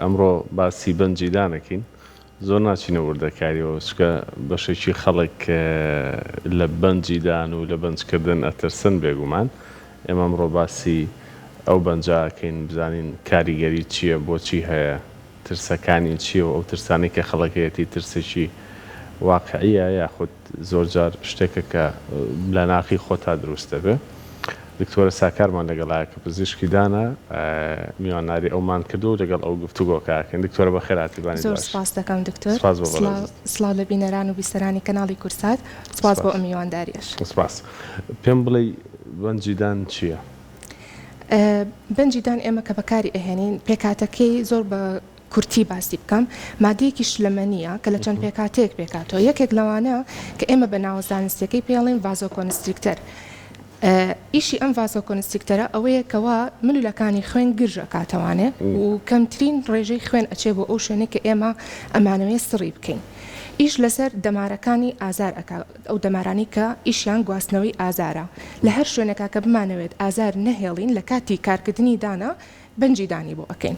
ئەمڕۆ باسی بەنجی دانەکەین زۆر ناچینە وردەکاریەوە چونکە بەشێکی خەڵک لە بەنجی دان و لە بەنجکردن ئەترسن بێگومان ئێمە ئەمڕۆ باسی ئەو بەنجە ئەکەین بزانین کاریگەری چییە بۆچی هەیە ترسەکانی چییە و ئەو ترسانەی کە خەڵک هەیەتی ترسێکی واقعیە یاخود زۆرجار شتێکە کە لە ناخی خۆتا دروست دەبێ. دکتۆرە ساکارمان لەگەڵایە کە پزیشکی دانە میوانداری ئەومان کردووە و لەگەڵ ئەو گفتوگۆکە ئەکەین. دکتۆرە بەخێر هاتی بانی زۆر باش. سپاس دەکەم دکتۆر. سپاس بۆ بەڕێزت. سڵاو لە بینەران و بیسەرانی کەناڵی کوردسات. سپاس بۆ سپاس. ئەم میوانداریەش. سپاس. پێم بڵێی بەنجی دان چییە؟ بەنجی دان ئێمە کە بەکاری ئەهێنین پێکهاتەکەی زۆر بە کورتی باسی بکەم مادەیەکی شلەمەنییە کە لە چەند پێکهاتەیەک پێکهاتووە یەکێک لەوانە کە ئێمە بە ناوە زانستیەکەی پێی ئەڵێین vasoconstrictor ئیشی ئەم vasoconstrictor ە ئەوەیە کەوا ملولەکانی خوێن گرژ ئەکاتەوانێ و کەمترین ڕێژەی خوێن ئەچێ بۆ ئەو شوێنەی کە ئێمە ئەمانەوێ سڕی بکەین ئیش لەسەر دەمارەکانی ئازار ئەکا. ئەو دەمارانەی کە ئیشیان گواستنەوەی ئازارە، لە هەر شوێنێکا کە بمانەوێت ئازار نەهێڵین لە کاتی کارکردنی دانا بەنجی دانی بۆ ئەکەین.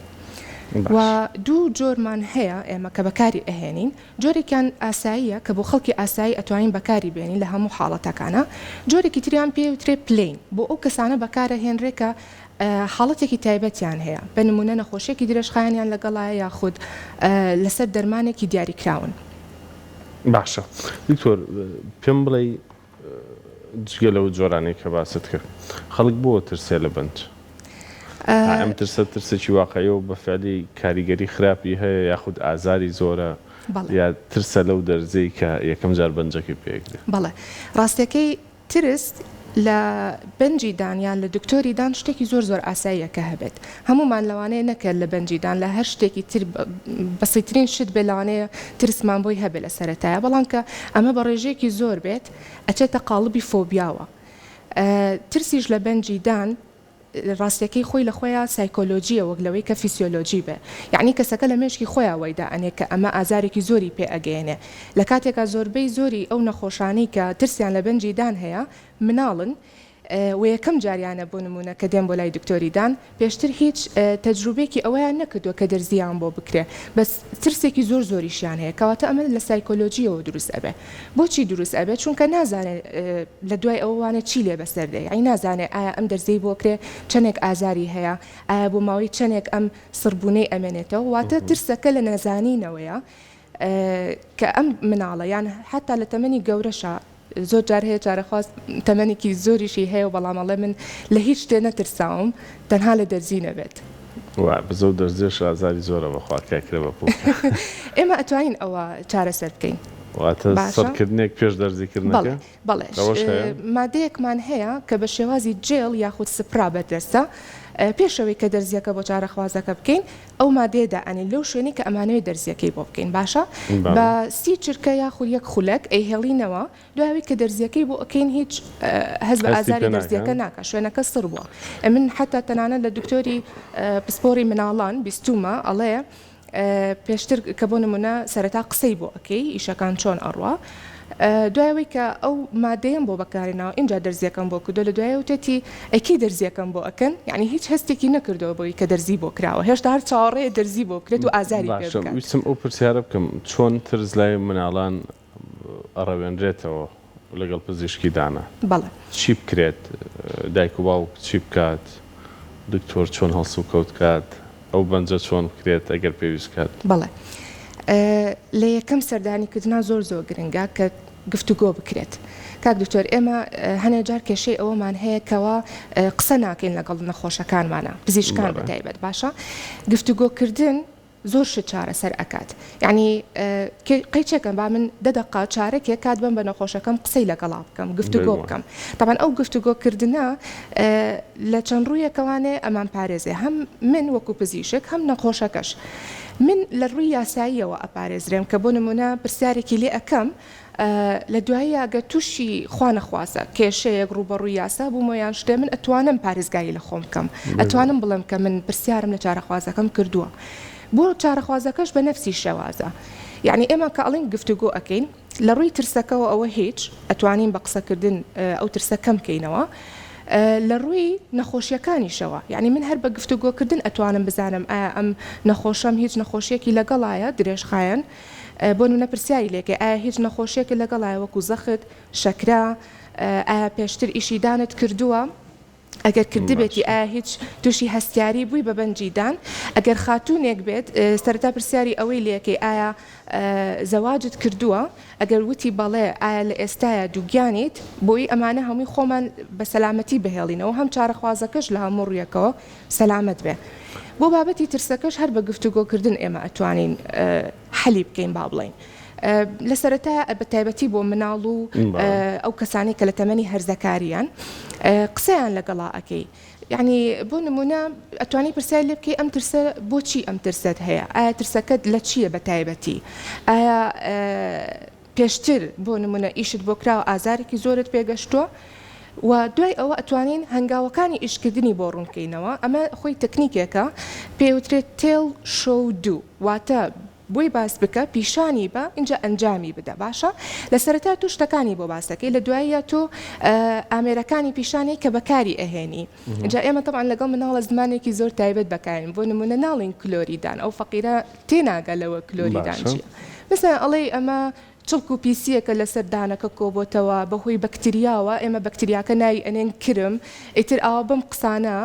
و دوو جۆرمان هەیە ئێمە کە بەکاری ئەهێنین، جۆرێکیان ئاساییە کە بۆ خەڵکی ئاسایی ئەتوانین بەکاری بێنین لە هەموو حاڵەتەکانا، جۆرێکی تریان پێی ئەوترێ plain بۆ ئەو کەسانە بەکارئەهێنرێ کە حاڵەتێکی تایبەتیان هەیە، بە نموونە نەخۆشیەکی درێژخایەنیان لەگەڵایە یاخود لەسەر دەرمانێکی دیاریکراون. باشە دکتۆر پێم بڵێی جگە لەو جۆرانەی کە باست کرد خەڵک بۆ ترسێ لە بەنج؟ ئەم ترسە ترسێکی واقعیە و بە فعلی کاریگەری خراپی هەیە یاخود ئازاری زۆرە یا ترسە لەو دەرزەی کە یەکەم جار بەنجەکەی پێگرێ؟ بەڵێ ڕاستەکەی ترس لە بەنجی دان یان لە دکتۆری دان شتێکی زۆر زۆر ئاساییە کە هەبێت هەموومان لەوانەیە نەکە لە بەنجی دان لە هەر شتێکی تر بەسیترین شت بێت لەوانەیە ترسمان بۆی هەبێت لە سەرەتایە بەڵام کە ئەمە بە ڕێژەیەکی زۆر بێت ئەچێتە قاڵبی فۆبیاوە ترسیش لە بەنجی دان ڕاستیەکەی خۆی لە خۆیا سایکۆلۆجیە وەک لەوەی کە فیسیۆلۆجی بێ یەعنی کەسەکە لە مێشکی خۆیا وای دائەنێ کە ئەمە ئازارێکی زۆری پێ ئەگەیەنێ لە کاتێکا زۆربەی زۆری ئەو نەخۆشانەی کە ترسیان لە بەنجی دان هەیە مناڵن و یەکەم جاریانە بۆ نمونە کە دێن بۆ لای دکتۆری دان پێشتر هیچ تەجروبەیەکی ئەوەیان نەکردوە کە دەرزیان بۆ بکرێ بەس ترسێکی زۆر زۆریشیان هەیە کەواتە ئەمە لە سایکۆلۆجیەوە دروست ئەبێ بۆچی دروست ئەبێ چونکە نازانێ لە دوای ئەوە وانە چی لێ بەسەر دێ یەعنی نازانێ ئایا ئەم دەرزیەی بۆ کرێ چەنێک ئازاری هەیە ئایا بۆ ماوەی چەنێک ئەم سڕبوونەی ئەمێنێتەوە واتە ترسەکە لە نەزانینەوەیە کە ئەم مناڵە یان حتا لە تەمەنی گەورەشا زۆر جار هەیە چارەخواز تەمەنێکی زۆریشی هەیە و بەڵام ئەڵێ من لە هیچ شتێ نەترساوم تەنها لە دەرزی نەبێت. وا بزە و دەرزیش ئازاری زۆرە بەخوا کاکرە بە پووکە. ئێمە ئەتوانین ئەوە چارەسەر بکەین. واتە باشە. سڕکردنێک پێش دەرزی بەڵێ کردنەکە؟ بەڵێ ئەوەش هەیە؟ مادەیەکمان هەیە کە بە شێوازی جێڵ یاخود سپرا بەردەستە پێش ئەوەی کە دەرزیەکە بۆ چارەخوازەکە بکەین ئەو مادەیە دائەنێین لەو شوێنەی کە ئەمانەوێت دەرزیەکەی بۆ بکەین باشە بە بەڵێ. 30 چرکە یاخود یەک خولەک ئەیهێڵینەوە دوای ئەوەی کە دەرزیەکەی بۆ ئەکەین هیچ هەست بە هەستی ئازاری پێ دەرزیەکە ناکا؟ ناکا شوێنەکە سڕ بووە ئەمن حەتا تەنانەت لە دکتۆری پسپۆڕی مناڵان بیستومە ئەڵێ پێشتر کە بۆ نمونە سەرەتا قسەی بۆ ئەکەی ئیشەکان چۆن ئەڕوا دوای ئەوەی کە ئەو مادەیەم بۆ بەکارهێناوە ئینجا دەرزیەکەم بۆ کردوە لە دوای وتێتی ئەی کەی دەرزیەکەم بۆ ئەکەن یانی هیچ هەستێکی نەکردوە بۆی کە دەرزی بۆ کراوە هێشتا هەر چاوەڕێیە دەرزی بۆ بکرێت و ئازاری پێ باشە بکات. ویستم ئەو پرسیارە بکەم چۆن ترس لای مناڵان ئەڕەوێنرێتەوە لەگەڵ پزیشکی دانا؟ بەڵێ. چی بکرێت؟ دایک و باوک چی بکات؟ دکتۆر چۆن هەڵسوکەوت کات؟ ئەو بەنجە چۆن بکرێت ئەگەر پێویست کات؟ بەڵێ لە یەکەم سەردانی کردنا زۆر زۆر گرنگە کە گفتوگۆ بکرێت کاک دکتۆر ئێمە هەنێ جار کێشەی ئەوەمان هەیە کەوا قسە ناکەین لەگەڵ نەخۆشەکانمانە پزیشکان بە تایبەت باشە گفتوگۆکردن زۆر شت چارەسەر ئەکات یانی قەیچێکەم با من دە دەقە چارەکێک کات بەم بە نەخۆشەکەم قسەی لەگەڵا بکەم گفتوگۆ بکەم تەبعەن ئەو گفتوگۆ کردنە لە چەند ڕوویەکەوانێ ئەمان پارێزێ هەم من وەکو پزیشک هەم نەخۆشەکەش من لە ڕووی یاساییەوە ئەپارێزرێم کە بۆ نمونە پرسیارێکی لێ ئەکەم لە دواییا گەر تووشی خوا نەخوازە کێشەیەک ڕووبەڕووی یاسا بوومەوە یان شتێ من ئەتوانم پارێزگاری لە خۆم بکەم ئەتوانم بڵێم کە من پرسیارم لە چارەخوازەکەم کردووە بۆ چارەخوازەکەش بە نەفسی شێوازە یعنی ئێمە کە ئەڵێین گفتوگۆ ئەکەین لە ڕووی ترسەکەوە ئەوە هیچ ئەتوانین بە قسەکردن ئەو ترسە کەم کەینەوە. لە ڕووی نەخۆشیەکانیشەوە یانی من هەر بە گفتوگۆکردن ئەتوانم بزانم ئایا ئەم نەخۆشەم هیچ نەخۆشیەکی لەگەڵایە درێژخایەن بۆ نمونە پرسیاری لێکەی ئایا هیچ نەخۆشیەکت لەگەڵایە وەکو زەخت، شەکرە، ئایا پێشتر ئیشی دانت کردووە؟ ئەگەر کردبێتی ئایا هیچ تووشی هەستیاری بووی بە بەنجی دان؟ ئەگەر خاتوونێک بێت سەرەتا پرسیاری ئەوەی لێکەی ئایا زەواجت کردووە؟ ئەگەر وتی بەڵێ ئایا لە ئێستایا دووگیانیت؟ بۆی ئەمانە هەمووی خۆمان بە سەلامەتی بهێڵینەوە هەم چارەخوازەکەش لە هەموو ڕوویەکەوە سەلامەت بێ. بۆ بابەتی ترسەکەش هەر بە گفتوگۆکردن ئێمە ئەتوانین حەلی بکەین با بڵێین لە سەرەتایا بە تایبەتی بۆ مناڵ و ئەو کەسانەی کە لە تەمەنی هەرزەکاریان قسەیان لەگەڵا ئەکەی یعنی بۆ نمونە ئەتوانی پرسیار لێ بکەی ئەم ترسە بۆچی ئەم ترسەت هەیە ئایا ترسەکەت لە چییە بە تایبەتی ئایا پێشتر بۆ نمونە ئیشت بۆ کراوە ئازارێکی زۆرت پێگەشتووە و دوای ئەوە ئەتوانین هەنگاوەکانی ئیشکردنی بۆ ڕوونکەینەوە ئەمە خۆی تەکنیکێکە پێوترێت tell show do واتە بۆی باس بکە پیشانی بە ئینجا ئەنجامی بدە باشە لە سەرەتا تۆ شتەکانی بۆ باس دەکەی لە دواییا تۆ ئامێرەکانی پیشانی کە بەکاری ئەهێنی ئینجا ئێمە تەبعەن لەگەڵ مناڵە زمانێکی زۆر تایبەت بەکارین بۆ نمونە ناڵێین کلۆری دان ئەو فەقیرە تێناگا لەوە کلۆری دان چیە مەسەلەن ئەڵێی ئەمە چڵک و پیسییەکە لەسەر دانەکە کۆبۆتەوە بەهۆی بەکتریاوە، ئێمە بەکتریاکە ناوی ئەنێن کرم، ئیتر ئاوا بەم قسانە،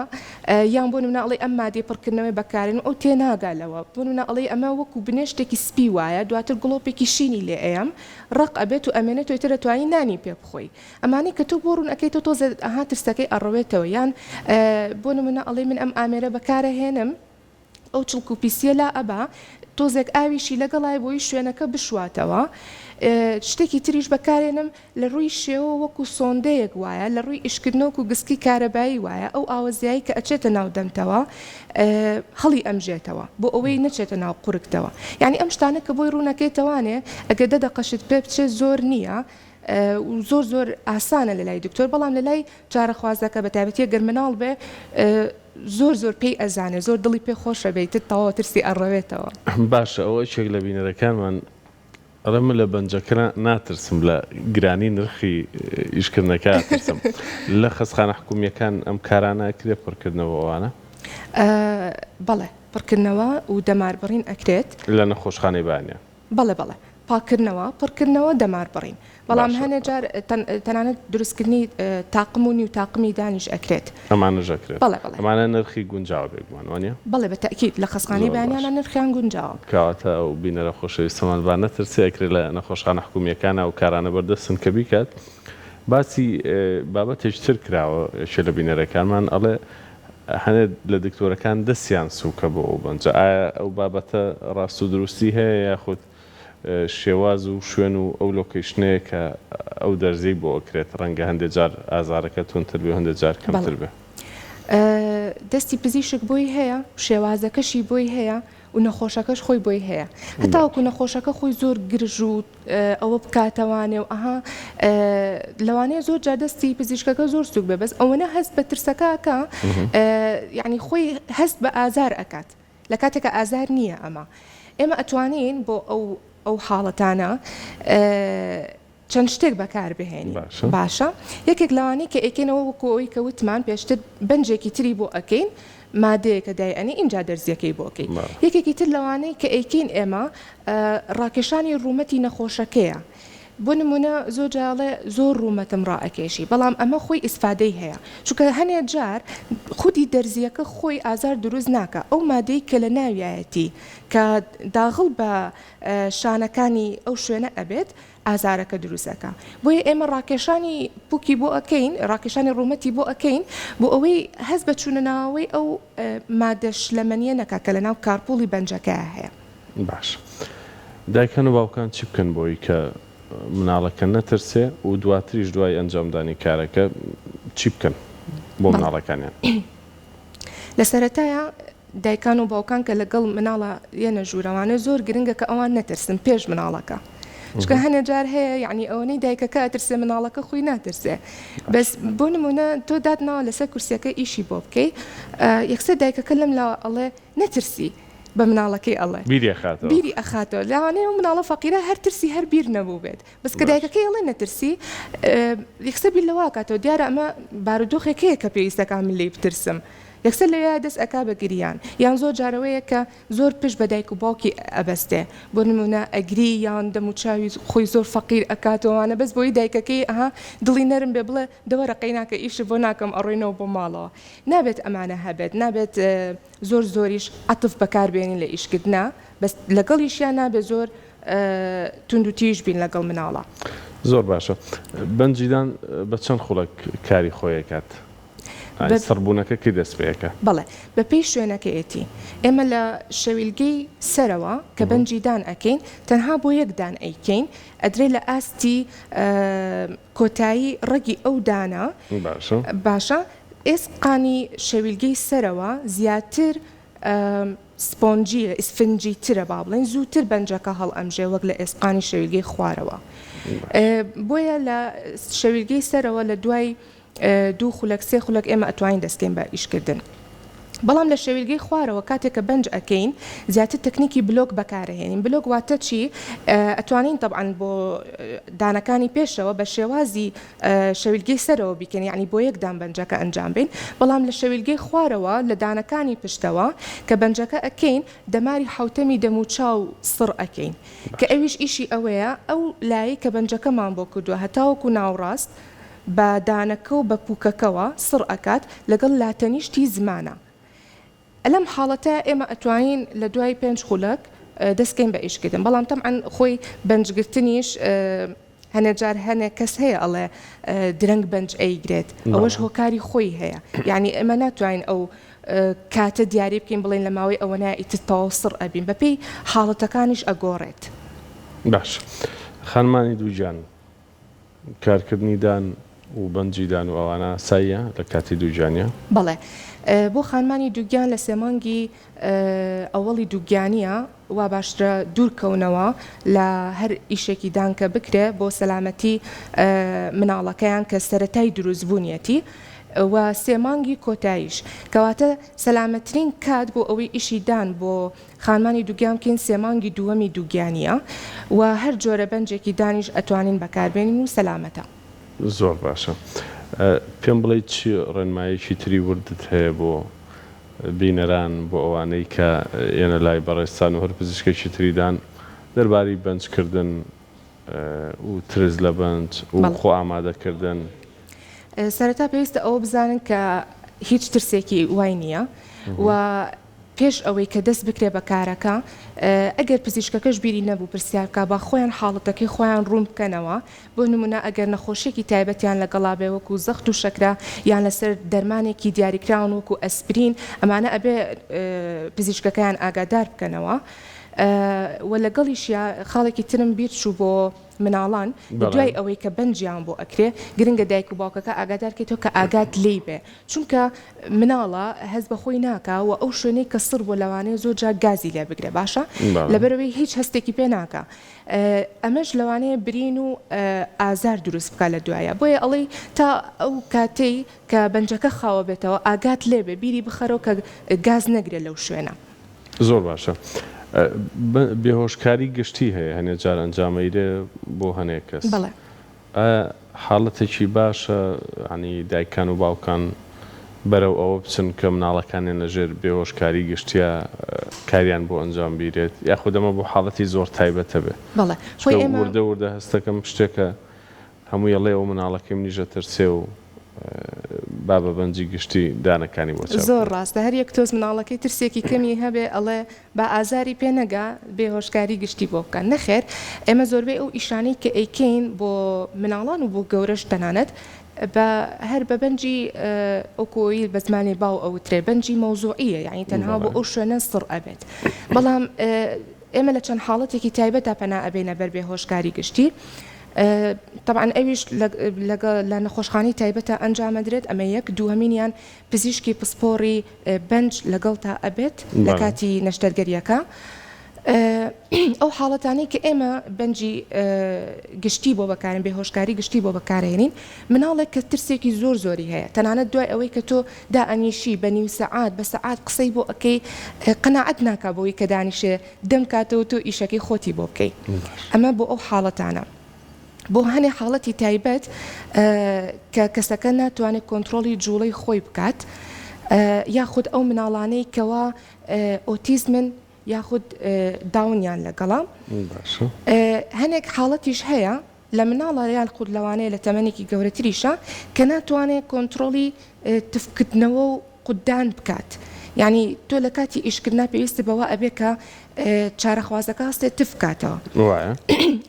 یان بۆ نمونە ئەڵێی ئەم مادەی پڕکردنەوەی بەکارێنم ئەو تێناگا لەوە، بۆ نمونە ئەڵێی ئەمە وەکو بنێشتێکی سپی وایە دواتر گڵۆپێکی شینی لێ ئەیەم ڕەق ئەبێت و ئەمێنێتەوە ئیتر ئەتوانی نانی پێ بخۆی ئەمانەی کە تۆ بۆ ڕوون ئەکەیتەوە تۆزێ ئەها ترسەکەی ئەڕەوێتەوە یان بۆ نمونە ئەڵێی من ئەم ئامێرە بەکارەهێنم ئەو چڵک و پیسیە لا ئەبا تۆزێک ئاویشی لەگەڵای بۆی شوێنەکە بشواتەوە شتێکی تریش بەکارێنم لە ڕووی شێوە وەکو سۆندەیەک وایە لە ڕووی ئیشکردنەوە وەکو گسکی کارەبایی وایە ئەو ئاوە زیایی کە ئەچێتە ناو دەمتەوە هەڵی ئەمژێتەوە بۆ ئەوەی نەچێتە ناو قورگتەوە یانی ئەم شتانە کە بۆی ڕوونەکەیتەوانێ ئەگەر دە دەقەشت پێ بچێت زۆر نییە و زۆر زۆر ئاسانە لە لای دکتۆر بەڵام لە لای چارەخوازەکە بە تایبەتی گەر مناڵ بێ زۆر زۆر پێی ئەزانێ زۆر دڵی پێ خۆشە بێ ئیتر تەواو ترسی ئەڕەوێتەوە. باشە ئەوە یەکێک لە بینەرەکانمان ئەڵێ من لە بەنجەکە ناترسم لە گرانی نرخی ئیشکردنەکە ئەترسم لە خەستخانە حکومیەکان ئەم کارانە ئەکرێ پڕکردنەوە ئەوانە؟ بەڵێ پڕکردنەوە و دەماربڕین ئەکرێت. لە نەخۆشخانەی بانیان؟ بەڵێ بەڵێ پاککردنەوە، پڕکردنەوە، دەمار بڕین. بەڵام باشە. هەنێ جار تەنانەت دروستکردنی تاقم و نیو تاقمی دانیش ئەکرێت. ئەمانەش ئەکرێت. بەڵێ بەڵێ. ئەمانە نرخی گونجاوە بێگومان وانیە؟ بەڵێ بە تەئکید لە خەستخانەی زۆر بەیانیانا باشە. نرخیان گونجاوە. کەواتە ئەو بینەرە خۆشەویستەمان با نەترسێ ئەکرێ لە نەخۆشخانە حکومییەکانا ئەو کارانە بەردەستن کە بیکات. باسی بابەتێکی تر کراوە یەکێ لە بینەرەکانمان ئەڵێ هەنێ لە دکتۆرەکان دەستیان سوکە بۆ ئەو بەنجە ئایا ئەو بابەتە ڕاست و دروستی هەیە یاخود شێواز و شوێن و ئەو لۆکەیشنەیە کە ئەو دەرزیەی بۆ ئەکرێت ڕەنگە هەندێ جار ئازارەکە توندتر بێ و هەندێ جار بەڵێ کەمتر بێ. دەستی پزیشک بۆی هەیە شێوازەکەشی بۆی هەیە و نەخۆشەکەش خۆی بۆی هەیە هەتاوەکو نەخۆشەکە خۆی زۆر گرژ و ئەوە بکاتەوانێ و ئەها لەوانەیە زۆر جار دەستی پزیشکەکە زۆر سوک بێ بەس ئەوەنە هەست بە ترسەکە ئەکا یعنی خۆی هەست بە ئازار ئەکات لە کاتێکە ئازار نییە ئەمە ئێمە ئەتوانین بۆ ئەو ئەو حاڵەتانە چەند شتێک بەکار بهێنین باشە. باشە یەکێک لەوانەی کە ئەیکەینەوە وەکو ئەوەی کە وتمان پێشتر بەنجێکی تری بۆ ئەکەین مادەیەکە دای ئەنێی ئینجا دەرزیەکەی بۆ ئەکەی بەڵێ. یەکێکی تر لەوانەی کە ئەیکەین ئێمە ڕاکێشانی ڕوومەتی نەخۆشەکەیە بۆ نمونە زۆر جار ئەڵێ زۆر ڕوومەتم ڕائەکێشی بەڵام ئەمە خۆی ئیسفادەی هەیە چونکە هەنێ جار خودی دەرزیەکە خۆی ئازار دروست ناکا ئەو مادەی کە لە ناویایەتی کە داغڵ بە شانەکانی ئەو شوێنە ئەبێت ئازارەکە دروست ئەکا بۆیە ئێمە ڕاکێشانی پوکی بۆ ئەکەین ڕاکێشانی ڕوومەتی بۆ ئەکەین بۆ ئەوەی هەست بە چوونە ناوەوەی ئەو مادە شلەمەنیە نەکا کە لەناو کارپوڵی بەنجەکەیا هەیە. باشە دایکان و باوکان چی بکەن بۆی کە مناڵەکە نەترسێ و دواتریش دوای ئەنجامدانی کارەکە چی بکەن بۆ بەڵێ مناڵەکانیان؟ لە سەرەتایا دایکان و باوکان کە لەگەڵ مناڵا یەنە ژوورەوانێ زۆر گرنگە کە ئەوان نەترسن پێش مناڵەکە چونکە هەنێ جار هەیە یعنی ئەوەنەی دایکەکە ئەترسێ مناڵەکە خۆی ناترسێ بەس بۆ نمونە تۆ داتناوە لەسەر کورسیەکە ئیشی بۆ بکەی یەکسەر دایکەکە لەم لاوە ئەڵێ نەترسی. بە مناڵەکەی ئەڵێ. بیری ئەخاتەوە. بیری ئەخاتەوە. لەوانەیە ئەو مناڵە فەقیرە هەر ترسی هەر بیر نەبووبێت. بەس کە دایکەکەی ئەڵێ نەترسی، یەکسەر بیر لەوە ئەکاتەوە دیارە ئەمە بارودۆخێک هەیە کە پێویست ئەکا من لێی بترسم. یەکسەر لەوێیا دەست ئەکا بە گریان. یان زۆر جار ئەوەیە کە زۆر پشت بە دایک و باوکی ئەبەستێ. بۆ نموونە ئەگری یان دەموچاوی خۆی زۆر فەقیر ئەکاتەوە وانە بەس بۆی دایکەکەی ئەها دڵی نەرم بێ بڵێ دەوەرە قەیناکە ئیشت بۆ ناکەم ئەڕۆینەوە بۆ ماڵەوە. نابێت ئەمانە هەبێت. نابێت زۆر زۆریش عەتف بەکار بێنین لە ئیشکردنا بەس لەگەڵیشیا نابێت زۆر توندوتیژ بین لەگەڵ مناڵا. زۆر باشە بەنجیدان بە چەند خوڵەک کاری خۆی ئەکات؟ یانی سڕبوونەکە کەی دەست پێ ئەکا؟ بەڵێ بەپێی شوێنەکەیەتی ئێمە لە شەویلگەی سەرەوە کە بەنجی دان ئەکەین تەنها بۆ یەک دان ئەیکەین ئەدرێ لە ئاستی کۆتایی ڕەگی ئەو دانە باشە باشە ئێسقانی شەویلگەی سەرەوە زیاتر سپۆنجییە، ئیسفنجیترە با بڵێین، زووتر بەنجەکە هەڵئەمژێ وەک لە ئێسقانی شەویلگەی خوارەوە. بۆیە لە شەویلگەی سەرەوە لە دوای دوو خولەک سێ خولەک ئێمە ئەتوانین دەستکەین بە ئیشکردن. بەڵام لە شەویلگەی خوارەوە کاتێک کە بەنج ئەکەین زیاتر تەکنیکی بلۆک بەکارەهێنین. بلۆک واتە چی؟ ئەتوانین تەبعەن بۆ دانەکانی پێشەوە بە شێوازی شەویلگەی سەرەوە بیکەین یانی بۆ یەک دان بەنجەکە ئەنجام بەین بەڵام لە شەویلگەی خوارەوە لە دانەکانی پشتەوە کە بەنجەکە ئەکەین دەماری حەوتەمی دەموچاو سڕ ئەکەین کە ئەویش ئیشی ئەوەیە ئەو لایەی کە بەنجەکەمان بۆ کردووە هەتاوەکو ناوڕاست بە دانەکە و بە پوکەکەوە سڕ ئەکات لەگەڵ لاتەنیشتی زمانە لەم حاڵەتە ئێمە ئەتوانین لە دوای پێنج خولەک دەست کەین بە ئیش کردن بەڵام تەبعەن خۆی بەنج گرتنیش هەنێ جار هەنێ کەس هەیە ئەڵێ درەنگ بەنج ئەیگرێت ئەوەش هۆکاری خۆی هەیە یعنی ئێمە ناتوانین ئەو کاتە دیاری بکەین بڵێن لە ماوەی ئەوەنە ئیتر تەواو سڕ ئەبین بەپێی حاڵەتەکانیش ئەگۆڕێت. باش خانمانی دووگیان کارکردنی دان و بەنجی دان و ئەوانە ئاساییە لە کاتی دووگیانیا؟ بەڵێ بۆ خانمانی دووگیان لە سێ مانگی ئەوەڵی دووگیانیا وا باشترە دوور کەونەوە لە هەر ئیشێکی دان کە بکرێ بۆ سەلامەتی مناڵەکەیان کە سەرەتای دروست بوونیەتی و سێ مانگی کۆتاییش کەواتە سەلامەترین کات بۆ ئەوەی ئیشی دان بۆ خانمانی دووگیان بکەین سێ مانگی دووەمی دووگیانیە و هەر جۆرە بەنجێکی دانیش ئەتوانین بەکاربێنین و سەلامەتە. زۆر باشە پێم بڵێی چ ڕێنمایەکی تری وردت هەیە بۆ بینەران بۆ ئەوانەی کە یەنە لای بەڕێزتان و هەر پزیشکێکی تری دان دەربارەی بەنج کردن و ترس لە بەنج و خۆ ئامادە کردن؟ سەرەتا پێویستە ئەوە بزانن کە هیچ ترسێکی وای نییە و پێش ئەوەی کە دەست بکرێ بە کارەکە، ئەگەر پزیشکەکەش بیری نەبوو پرسیار بکا، با خۆیان حاڵەتەکەی خۆیان ڕوون بکەنەوە، بۆ نموونە ئەگەر نەخۆشییەکی تایبەتیان لەگەڵا بێ وەکوو زەخت و شەکرە یان لەسەر دەرمانێکی دیاریکراون وەکوو ئەسپرین، ئەمانە ئەبێ پزیشکەکەیان ئاگادار بکەنەوە و لەگەڵیشیا خاڵێکی ترم بیر چوو بۆ مناڵان دوای ئەوەی کە بەنجیان بۆ ئەکرێ گرنگە دایک و باوکەکە ئاگادار کەیتەوە کە ئاگات لێی بێ چونکە مناڵە هەست بە خۆی ناکا و ئەو شوێنەی کە سڕ بووە لەوانەیە زۆر جار گازی لێ بگرێ باشە لەبەرئەوەی هیچ هەستێکی پێ ناکا ئەمەش لەوانەیە برین و ئازار دروست بکا لە دوایە بۆیە ئەڵێی تا ئەو کاتەی کە بەنجەکە خاوە بێتەوە ئاگات لێ بێ بیری بخەرەوە کە گاز نەگرێ لەو شوێنە. زۆر باشە بێهۆشکاری گشتی هەیە هەنێ جار ئەنجامەیرێ بۆ هەنێ کەس. بەڵێ. ئایا حاڵەتێکی باشە یانی دایکان و باوکان بەرەو ئەوە بچن کە مناڵەکانیان لە ژێر بێهۆشکاری گشتیا کاریان بۆ ئەنجام بیرێت یاخود ئەمە بۆ حاڵەتی زۆر تایبەتە بێ؟ بەڵێ خۆی چونکە ئێمە. وردە وردە هەستەکەم شتێکە هەمووی ئەڵێ ئەو مناڵەکەی منیش ئەترسێ و با بە بەنجی گشتی دانەکانی بۆ چاپ زۆر بکەین. ڕاستە هەر یەک تۆز مناڵەکەی ترسێکی کەمی هەبێ ئەڵێ با ئازاری پێ نەگا بێ هۆشکاری گشتی بۆ بکە نەخێر ئێمە زۆربەی ئەو ئیشانەی کە ئەیکەین بۆ مناڵان و بۆ گەورەش تەنانەت بە هەر بە بەنجی ئۆکۆیی بە زمانی باو ئەوترێ بەنجی مەوزوعیە یانی تەنها بۆ ئەو شوێنە سڕ ئەبێت بەڵام ئێمە لە چەند حاڵەتێکی تایبەتا پەنا ئەبەینە بەر بێ هۆشکاری گشتی تەبعەن ئەویش لەگەڵ لە نەخۆشخانەی تایبەتە ئەنجامەدرێت ئەمە یەک دووهەمینیان پزیشکی پسپۆڕی بەنج لەگەڵتا ئەبێت لە کاتی نەشتەرگەریەکە. ئەو حاڵەتانەی کە ئێمە بەنجی گشتی بۆ بەکارن بێهۆشکاری گشتی بۆ بەکارهێنین مناڵێک کە ترسێکی زۆر زۆری هەیە تەنانەت دوای ئەوەی کە تۆ دائەنیشی بە نیو سەعات بە سەعات قسەی بۆ ئەکەی قەناعەت ناکا بەوەی کە دانیشێ دەم کاتەوە تۆ ئیشەکەی خۆتی بۆ بکەی ئەمە بۆ ئەو حاڵەتانە. بۆ هەنێ حاڵەتی تایبەت کە کەسەکە ناتوانێت کۆنترۆڵی جوڵەی خۆی بکات یاخود ئەو مناڵانەی کەوا ئۆتیزمن یاخود داونیان لەگەڵە. هەنێک حاڵەتیش هەیە لە مناڵە یان خود لەوانەیە لە تەمەنێکی گەورەتریشە کە ناتوانێت کۆنترۆڵی تفکردنەوە و قوتدان بکات یانی تۆ لە کاتی ئیشکردنا پێویستت بەوە ئەبێ کە چارەخوازەکە هەستێت تف بکاتەوە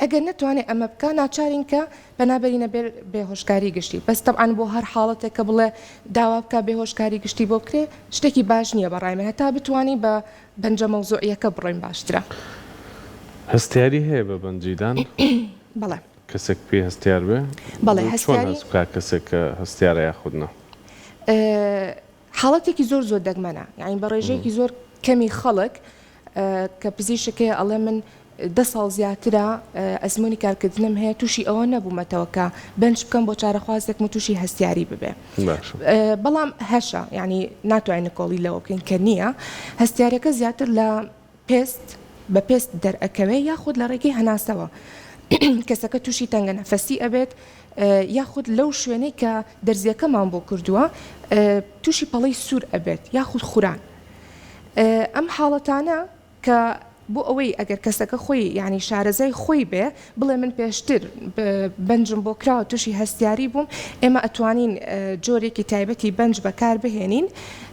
ئەگەر نەتوانێت ئەمە بکا ناچارین کە پەنا بەرینە بێ بێهۆشکاری گشتی بەس تەبعەن بۆ هەر حاڵەتێک کە بڵێ داوا بکا بێهۆشکاری گشتی بۆ بکرێ شتێکی باش نییە بە ڕای من هەتا بتوانی بە بەنجە مەوزوعیەکە بڕۆین باشترە. هەستیاری هەیە بە بەنجیدان؟ بەڵێ. کەسێک پێی هەستیار بێ؟ بەڵێ چۆن هەستیاری. هەست بکا کەسێک کە هەستیارە یاخود نا؟ حاڵەتێکی زۆر زۆر دەگمەنە یانی بە ڕێژەیەکی زۆر کەمی خەڵک کە پزیشک هەیە ئەڵێ من دە ساڵ زیاترە ئەزموونی کارکردنم هەیە تووشی ئەوە نەبوومەتەوە کە بەنج بکەم بۆ چارەخوازێکم و تووشی هەستیاری ببێ بەڵام هەشە یانی ناتوانین نکۆڵی لەوە بکەین کە نییە هەستیارەکە زیاتر لە پێست بە پێست دەرئەکەوێ یاخود لە ڕێگەی هەناسەوە کەسەکە تووشی تەنگە نەفەسی ئەبێت یاخود لەو شوێنەی کە دەرزیەکەمان بۆ کردووە تووشی پەڵەی سوور ئەبێت یاخود خوران ئەم حاڵەتانە کە بۆ ئەوەی ئەگەر کەسەکە خۆی یعنی شارەزای خۆی بێ بڵێ من پێشتر بەنجم بۆ کراوە تووشی هەستیاری بووم ئێمە ئەتوانین جۆرێکی تایبەتی بەنج بەکار بهێنین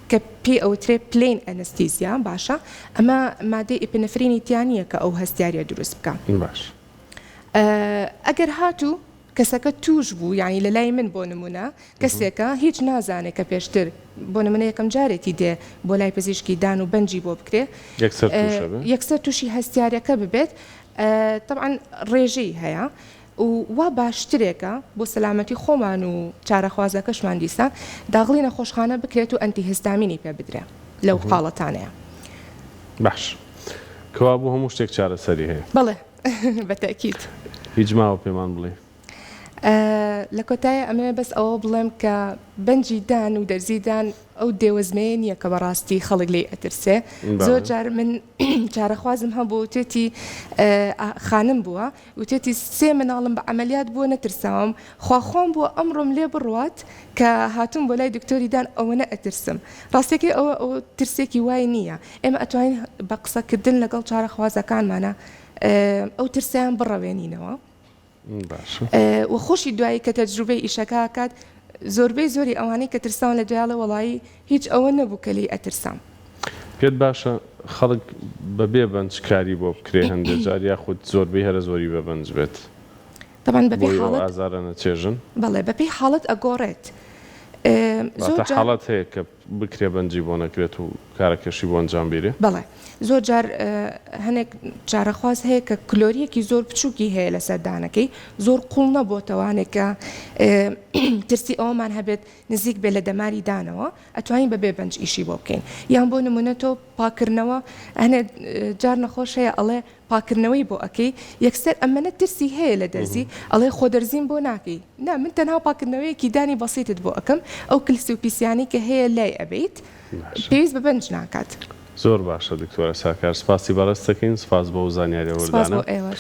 کە پێی ئەوترێ plain anesthesia باشە ئەمە مادەی epinephrine ی تیا نییە کە ئەو هەستیاریە دروست بکا. باش. ئەگەر هاتوو کەسەکە توش بوو یانی لە لای من بۆ نمونە کەسێکە هیچ نازانێ کە پێشتر بۆ نمونە یەکەم جارێتی دێ بۆ لای پزیشکی دان و بەنجی بۆ بکرێ یەکسەر توشە بێ یەکسەر توشی هەستیارەکە ببێت تەبعەن ڕێژەی هەیە و وا باشترێکە بۆ سەلامەتی خۆمان و چارەخوازەکەشمان دیسان داغڵی نەخۆشخانە بکرێت و ئەنتی هستامینی پێ بدرێ لەو حاڵەتانەیە. باش کەوابوو هەموو شتێک چارەسەری هەیە. بەڵێ بە تەئکید. هیچ ماوە پێمان بڵێی؟ لە کۆتایی ئەمەوێ بەس ئەوە بڵێم کە بەنجی دان و دەرزی دان ئەو دێوەزمەیە نییە کە بەڕاستی خەڵک لێی ئەترسێ. زۆر جار من چارەخوازم هەبوو وتێتی خانم بووە وتێتی سێ مناڵم بە عەمەلیات بووە نەترساوم خوا خوام بووە ئەمڕۆم لێ بڕوات کە هاتووم بۆ لای دکتۆری دان ئەوەنە ئەترسم ڕاستیەکەی ئەوە ئەوە ترسێکی وای نییە ئێمە ئەتوانین بە قسەکردن لەگەڵ چارەخوازەکانمانە ئەو ترسەیان بڕەوێنینەوە باشە و خۆشی دوایی کە تەجروبەی ئیشەکە ئەکات زۆربەی زۆری ئەوانەی کە ترساون لە دوای ئەڵێ وەڵایی هیچ ئەوە نەبوو کە لێی ئەترسام. پێت باشە خەڵک بە بێ بەنج کاری بۆ بکرێ هەندێ جار یاخود زۆربەی هەرە زۆری بە بەنج بێت تەبعەن بەپێی بۆی ئەو حاڵەت ئازارە نەچێژن؟ بەڵێ بەپێی حاڵەت ئەگۆڕێت زۆر واتە جار. حاڵەت هەیە کە بکرێ بەنجی بۆ نەکرێت و کارەکەشی بۆ ئەنجام بیرێ؟ بەڵێ زۆر جار هەنێک چارەخواز هەیە کە کلۆریەکی زۆر بچووکی هەیە لەسەر دانەکەی زۆر قوڵ نەبۆتەوە هەنێک کە ترسی ئەوەمان هەبێت نزیک بێت لە دەماری دانەوە ئەتوانین بە بێ بەنج ئیشی بۆ بکەین یان بۆ نمونە تۆ پاکردنەوە هەنێ جار نەخۆش هەیە ئەڵێ پاکردنەوەی بۆ ئەکەی یەکسەر ئەمەنە ترسی هەیە لە دەرزی ئەڵێ خۆ دەرزیم بۆ ناکەی نا من تەنها پاکردنەوەیەکی دانی بەسیتت بۆ ئەکەم ئەو کلسی و پیسیانەی کە هەیە لای ئەبەیت پێویست بە بەنج ناکات. زۆر باشە دکتۆرە ساکار سپاسی بەڕێزت دەکەین سپاس بۆ ئەو زانیاریە سپاس وردانە. بۆ ئێوەش.